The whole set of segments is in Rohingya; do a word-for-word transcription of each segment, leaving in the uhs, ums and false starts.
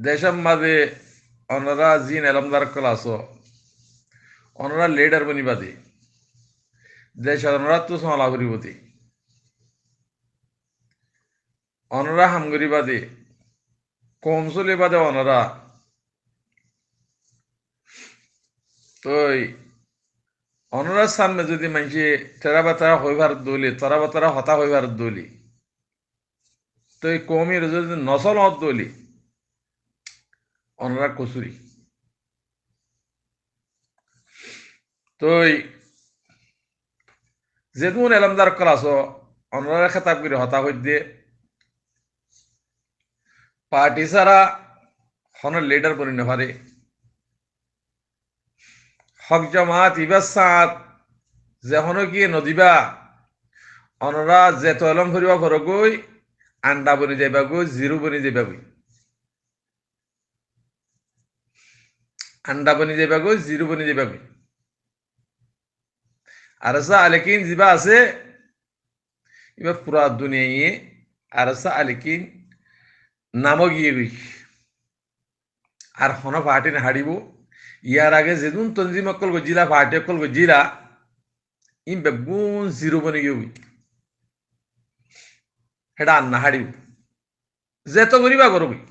decór mazé onorá ziín elómdar ókkol asó, onorá lidar boniba de, dec onoráttu sómala foribó de, onorá ham goríba de, koum soliba de onorá. Toi onorár samne zodi maincé tera batara hoi faredde óile, tera batara hotá hoi faredde óile, toi koumor zodi nosol ódde óile, onorá kusuri. Toi zedún elómdar ókkol asó, onoráre kétab gorí hotá hoidde, parti sára honó lidar boni nofare. Hók jomaat ibár sañt ze honókiye nodiba, onorá zeto elóm foriba forogói, anda boni zaibagói, ziru boni zaibagói. Anda boni zaibagói, ziru boni zaibagói. Arsa Alikin ziba asé, iba fura duniyaiye Arsa Alikin nam giyé goi. Ar honó parti no háribo. Yar age zedún tonzim ókkol goijjíla, parti ókkol goijjíla, ín beggún ziru boni giyé goi. Héçe ar no háribo. Zeto goríba goró goi.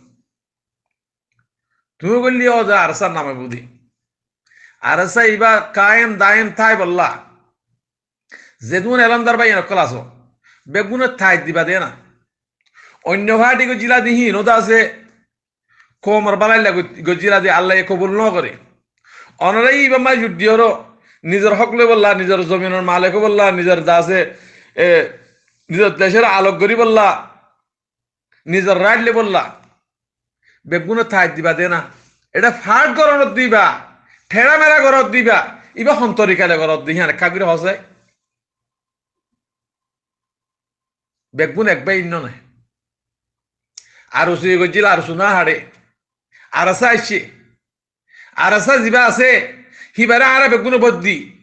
Tuñí goillé ó de Arsa nam aibó de. Arsa iba kaim daim táibolla. Zedún elómdar bái ókkol asó, beggúne tait diba de na. Oinno parti goijjíla de híin ó de asé, koumor bálailla goi-, goijjíla de Allaye kobul no goré. Onorá iba mazé jut diyóro, nizor hók loibolla, nizor zominor malek óibolla, nizor de asé, e, nizor decór alok goríbolla, nizor rait loibolla, beggúne tait diba de na. Eçé fáth gorónot diba, theçá mera gorónot diba, iba hon torikale gorónot de, híyan ekká gorí hosé. Beggún ek bái inno nai. Arsu goijjíla, Arsu no háre. Arsa aiccé. Arsa ziba asé, híbare añára beggúne bót di,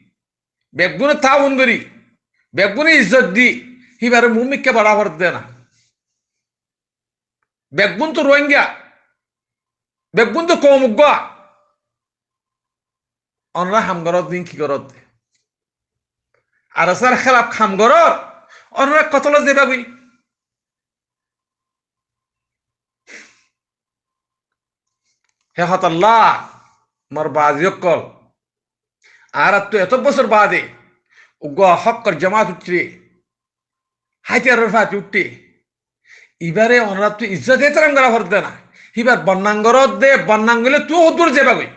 beggúne taawun gorí, beggúne izzot di, híbare muúmikká bára foredde na. Beggún to Ruáingga, beggún to koum uggúa. Onorá ham goródde, ki goródde? Arsar hélaf ham gorór, onorá kotolot zaiba goi. Hé hotálla, mor bazi ókkol, añáráttu eto bosór baade uggúa hókkor jomaat uiththé, háitiyaror fati uiththé, ibáre onoráttu izzot ehterám gorá foredde na. Híbar bodnam goródde, bodnam goillé tuñí hoddúr zaiba goi?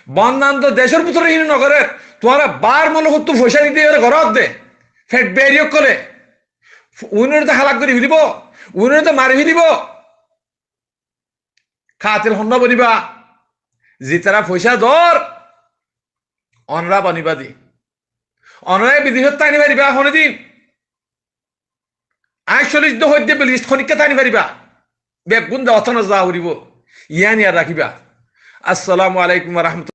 Bodnam to decór bútore hín no gorér, tuáñra baár mulukóttu foicá dite ibáre goródde. Feth beri ókkole, uinóre to hálak gorí felaibo, uinóre to mari felaibo. Katil honnúa boniba? Zitará foicá dor, onorá boniba de. Onorá bidecót táini fariba honódin? Añcóllic dé hoiddé bilis honikká táini fariba? Beggún de otó no za foribó. Yián yad rakíba. Assalamu alaikum wa rahmatullahi